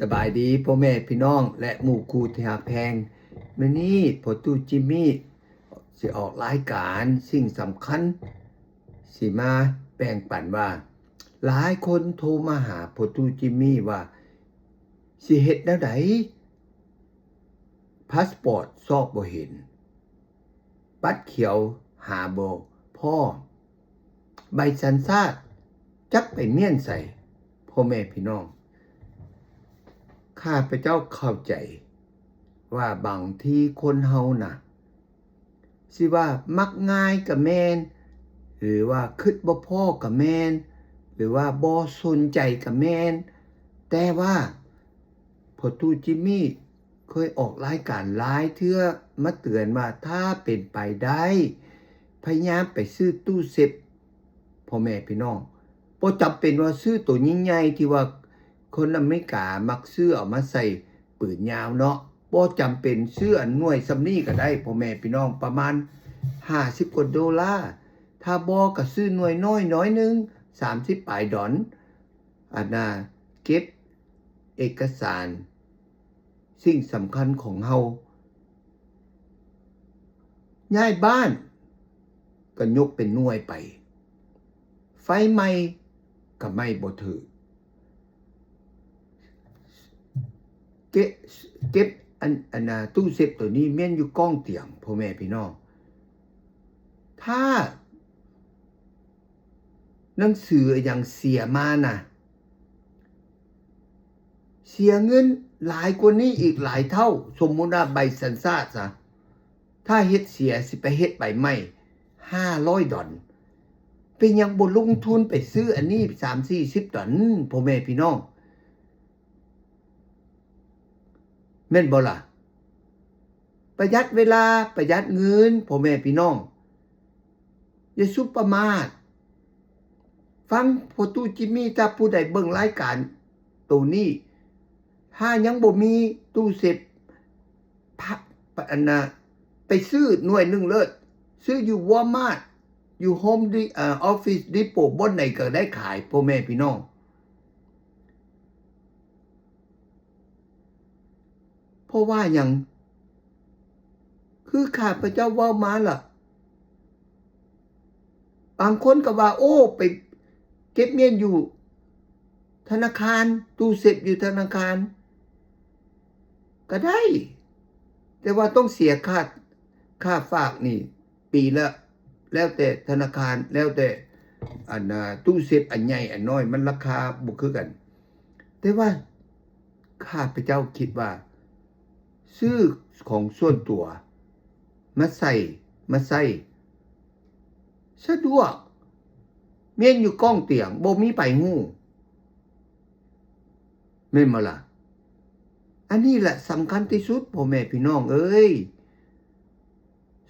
ສະບາຍດີພໍ່ແມ່ພີ່ນ້ອງ ແລະ ໝູ່ຄູ່ທີ່ຮັກແພງ. ມື້ນີ້ພໍ່ຕູ້ຈິມມີຊິອອກລາຍການສິ່ງສຳຄັນ ຊິມາແບ່ງປັນວ່າ ຫຼາຍຄົນໂທມາຫາພໍ່ຕູ້ຈິມມີວ່າ ຊິເຮັດແນວໃດ ພາສປອດຊອກບໍ່ເຫັນ, ບັດຂຽວຫາບໍ່ພໍ, ໃບສັນຊາດຈັກໄປມ້ຽນໃສ. ພໍ່ແມ່ພີ່ນ້ອງ, ຂ້າພະເຈົ້າເຂົ້າໃຈວ່າບາງທີຄົນເຮົານະ ຊິວ່າມັກງ່າຍກະແມ່ນ ຫຼືວ່າຄິດບໍ່ພໍກະແມ່ນ ຫຼືວ່າບໍ່ສົນໃຈກະແມ່ນ, ແຕ່ວ່າພໍ່ຕູ້ຈິມມີ ເຄີຍອອກລາຍການຫຼາຍເທື່ອມາເຕືອນວ່າ ຖ້າເປັນໄປໄດ້ ພະຍາຍາມໄປຊື້ຕູ້ເຊັບ ພໍ່ແມ່ພີ່ນ້ອງ. ບໍ່ຈຳເປັນວ່າຊື້ໂຕໃຫຍ່ໆ ທີ່ວ່າຄົນອາເມລິກາມັກຊື້ເອົາມາໃສ່ປືນຍາວເນາະ, ບໍ່ຈຳເປັນ ຊື້ອັນໜ່ວຍສ່ຳນີ້ກະໄດ້ ພໍ່ແມ່ພີ່ນ້ອງ, ປະມານຫ້າສິບກວ່າໂດລາ, ຖ້າບໍ່ກະຊື້ໜ່ວຍນ້ອຍໜ້ອຍໜຶ່ງ ສາມສິບປາຍດອນ. ອັນນ່າ ເກັບເອກະສານສິ່ງສຳຄັນຂອງເຮົາ, ຍ້າຍບ້ານກະຍົກເປັນໜ່ວຍໄປ, ໄຟໄໝ້ກະໄໝ້ບໍ່ຖືກ, ເກັບ ເກັບອັນ ອັນນ່າ ຕູ້ເຊັບໂຕນີ້ມ້ຽນຢູ່ກ້ອງຕຽງ ພໍ່ແມ່ພີ່ນ້ອງ. ຖ້າ ໜັງສືອີ່ຫຍັງເສຍມານະ ເສຍເງິນຫຼາຍກວ່ານີ້ອີກຫຼາຍເທົ່າ. ສົມມຸດວ່າໃບສັນຊາດຊະ ຖ້າເຮັດເສຍ ຊິໄປເຮັດໃບໃໝ່ ຫ້າຮ້ອຍດອນ, ເປັນຫຍັງບໍ່ລົງທຶນໄປຊື້ອັນນີ້ ສາມສີ່ສິບດອນ ພໍ່ແມ່ພີ່ນ້ອງ, ແມ່ນບໍ່ລະ? ປະຢັດເວລາ ປະຢັດເງິນ ພໍ່ແມ່ພີ່ນ້ອງ. ຢ່າສຸປະມາດ. ຟັງພໍ່ຕູ້ຈິມມີ, ຖ້າຜູ້ໃດເບິ່ງລາຍການໂຕນີ້ ຖ້າຍັງບໍ່ມີຕູ້ເຊັບ ພະ ອັນນ່າ ໄປຊື້ໜ່ວຍໜຶ່ງເລີດ, ຊື້ຢູ່ວອລມາດ ຢູ່ໂຮມດີ ເອີ ອອຟຟິດດີໂປ ບ່ອນໃດກະໄດ້ຂາຍ ພໍ່ແມ່ພີ່ນ້ອງ. ເພາະວ່າຫຍັງ? ຄືຂ້າພະເຈົ້າເວົ້າມາລະ, ບາງຄົນກະວ່າ ໂອ້ ໄປເກັບມ້ຽນຢູ່ທະນາຄານ, ຕູ້ເຊັບຢູ່ທະນາຄານກະໄດ້, ແຕ່ວ່າຕ້ອງເສຍຄ່າ ຄ່າຝາກນີ້ ປີລະ ແລ້ວແຕ່ທະນາຄານ ແລ້ວແຕ່ອັນນ່າ ຕູ້ເຊັບອັນໃຫຍ່ອັນນ້ອຍ ມັນລາຄາບໍ່ຄືກັນ. ແຕ່ວ່າຂ້າພະເຈົ້າຄິດວ່າ ຊື້ຂອງສ່ວນຕົວມາໃສ່ ມາໃສ່ສະດວກ, ມ້ຽນຢູ່ກ້ອງຕຽງ ບໍ່ມີໃຜຮູ້. ແມ່ນບໍ່ລະ? ອັນນີ້ລະສຳຄັນທີ່ສຸດ ພໍ່ແມ່ພີ່ນ້ອງເອີຍ.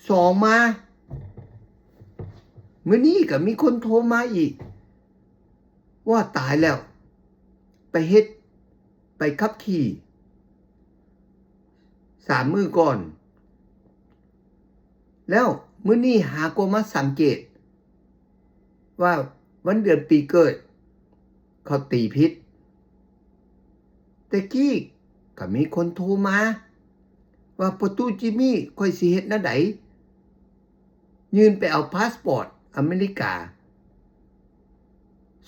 ສອງມາ ມື້ນີ້ກະມີຄົນໂທມາອີກ ວ່າຕາຍແລ້ວ ໄປເຮັດໃບຂັບຂີ່ສາມມື້ກ່ອນ ແລ້ວມື້ນີ້ຫາກໍມາສັງເກດ ວ່າວັນເດືອນປີເກີດເຂົາຕີຜິດ. ແຕ່ກີ້ກະມີຄົນໂທມາວ່າ ພໍ່ຕູ້ຈິມມີ ຂ້ອຍຊິເຮັດແນວໃດ? ຍື່ນໄປເອົາພາສປອດອາເມລິກາ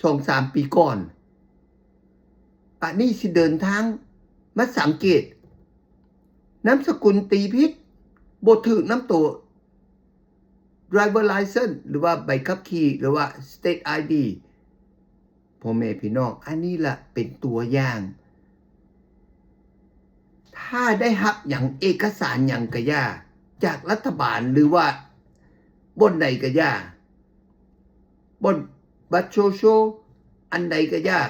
ສອງສາມປີກ່ອນ, ບາດນີ້ຊິເດີນທາງມາສັງເກດ ນາມສະກຸນຕີຜິດ ບໍ່ຖືກນຳໂຕ driver license ຫຼືວ່າໃບຂັບຂີ່ ຫຼືວ່າ state ID. ພໍ່ແມ່ພີ່ນ້ອງ, ອັນນີ້ລະເປັນຕົວຢ່າງ. ຖ້າໄດ້ຮັບຫຍັງ ເອກະສານຫຍັງກະຢ່າ ຈາກລັດຖະບານ ຫຼືວ່າບ່ອນໃດກະຢ່າ, ບ່ອນບັດໂຊຊຽວອັນໃດກະຢ່າ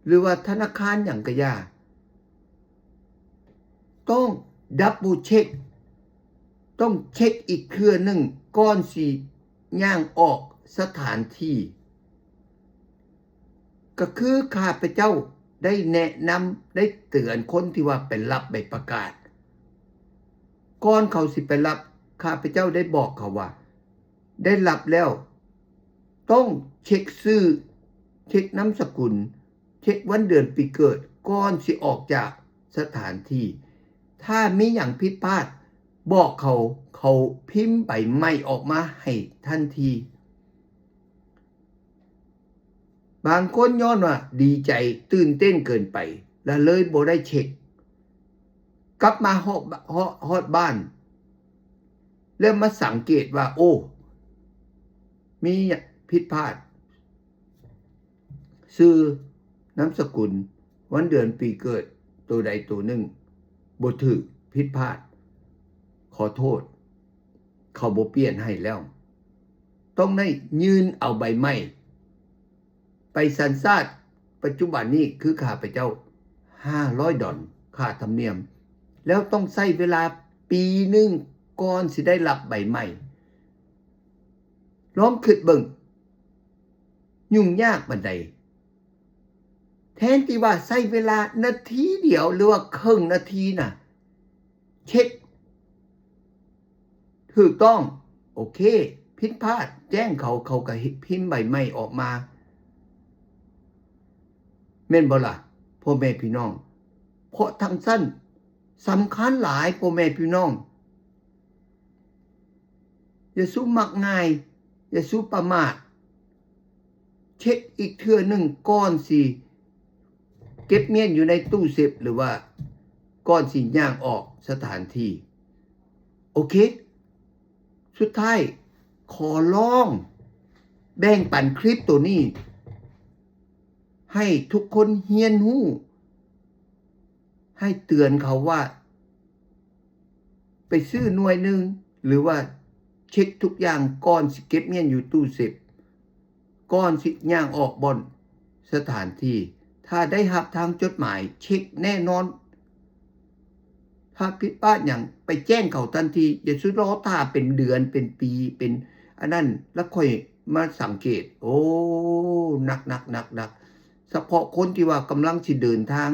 ຫຼືວ່າທະນາຄານຫຍັງກະຢ່າ, ຕ້ອງ double check, ຕ້ອງເຊັກອີກເທື່ອໜຶ່ງກ່ອນຊິຍ່າງອອກສະຖານທີ່. ກະຄືຂ້າພະເຈົ້າໄດ້ແນະນຳ ໄດ້ເຕືອນຄົນທີ່ວ່າໄປຮັບໃບປະກາດ, ກ່ອນເຂົາຊິໄປຮັບ ຂ້າພະເຈົ້າໄດ້ບອກເຂົາວ່າ ໄດ້ຮັບແລ້ວ ຕ້ອງເຊັກຊື່ ເຊັກນາມສະກຸນ, ເ ກວັນເດືອນປີເກີດກ່ອນຊິອອກຈາກສະຖານທີ່. ຖ້າມີຫຍັງຜິດພາດ ບອກເຂົາ, ເຂົາພິມໃບໃໝ່ອອກມາໃຫ້ທັນທີ. ບາງຄົນຍ້ອນວ່າດີໃຈ, ຕື່ນເຕັ້ນເກີນໄປ ລະເລີຍບໍ່ໄດ້ເຊັກ. ກັບມາຮອດ, ຮອດ, ຮອດບ້ານ ແລ້ວມາສັງເກດວ່າ, ໂອ້, ມີຫຍັງຜິດພາດ. ຊື່, ນາມສະກຸນ, ວັນເດືອນປີເກີດ ໂຕໃດໂຕໜຶ່ງ ບໍ່ຖືກ, ຜິດພາດ, ຂໍໂທດ, ເຂົາບໍ່ປ່ຽນໃຫ້ແລ້ວ. ຕ້ອງໄດ້ຍື່ນເອົາໃບໃໝ່. ໄປສັນຊາດປັດຈຸບັນນີ້ຄືຂ້າພະເຈົ້າ ຫ້າຮ້ອຍດອນ ຄ່າທຳນຽມ, ແລ້ວຕ້ອງໃຊ້ເວລາປີໜຶ່ງກ່ອນຊິໄດ້ຮັບໃບໃໝ່. ລອງຄິດເບິ່ງ, ຫຍຸ້ງຍາກປານໃດ? ແທນທີ່ວ່າໃຊ້ເວລານາທີດຽວ ຫຼືວ່າເຄິ່ງນາທີນະ ເຊັກຖືກຕ້ອງ, ໂອເຄ, ຜິດພາດ, ແຈ້ງເຂົາ, ເຂົາກໍພິມໃບໃໝ່ອອກມາ, ແມ່ນບໍ່ລະ ພໍ່ແມ່ພີ່ນ້ອງ? ເພາະທາງຊັ້ນສຳຄັນຫຼາຍ ພໍ່ແມ່ພີ່ນ້ອງ. ຢ່າສູ່ມັກງ່າຍ, ຢ່າສູ່ປະໝາດ, ເຊັກອີກເທື່ອໜຶ່ງກ່ອນຊິເກັບມ້ຽນຢູ່ໃນຕູ້ເຊັບ ຫຼືວ່າກ່ອນຊິຍ່າງອອກສະຖານທີ່. ໂອເຄ, ສຸດທ້າຍຂໍລອງແບ່ງປັນຄລິບໂຕນີ້ໃຫ້ທຸກຄົນຮຽນຮູ້, ໃຫ້ເຕືອນເຂົາວ່າ ໄປຊື້ໜ່ວຍໜຶ່ງ ຫຼືວ່າເຊັກທຸກຢ່າງກ່ອນຊິເກັບມ້ຽນຢູ່ຕູ້ເຊັບ, ກ່ອນຊິຍ່າງອອກບ່ອນສະຖານທີ່. ຖ້າໄດ້ຮັບທາງຈົດໝາຍ, ເຊັກແນ່ນອນ. ຖ້າຜິດພາດຫຍັງ, ໄປແຈ້ງເຂົາທັນທີ, ຢ່າສູ່ລໍຖ້າເປັນເດືອນ, ເປັນປີ, ເປັນອັນນັ້ນ, ແລ້ວຄ່ອຍມາສັງເກດ. ໂອ້, ໜັກ, ໜັກ, ໜັກ, ໜັກ. ສະເພາະຄົນທີ່ວ່າກຳລັງຊິເດີນທາງ,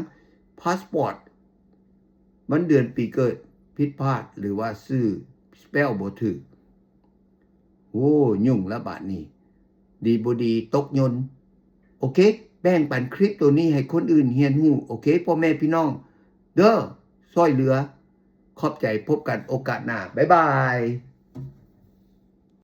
ພາສປອດ, ວັນເດືອນປີເກີດຜິດພາດ ຫຼືວ່າຊື່ສະເປວບໍ່ຖືກ. ໂອ້, ຫຍຸ້ງລະບາດນີ້. ດີບໍ່ດີຕົກຍົນ. ໂອເຄ, ແບ່ງປັນຄລິບໂຕນີ້ໃຫ້ຄົນອື່ນຮຽນຮູ້. ໂອເຄ, ພໍ່ແມ່ພີ່ນ້ອງເດີ, ຊ່ອຍເຫຼືອ. ຂອບໃຈ, ພົບກັນໂອກາດໜ້າ. ບາຍບາຍ.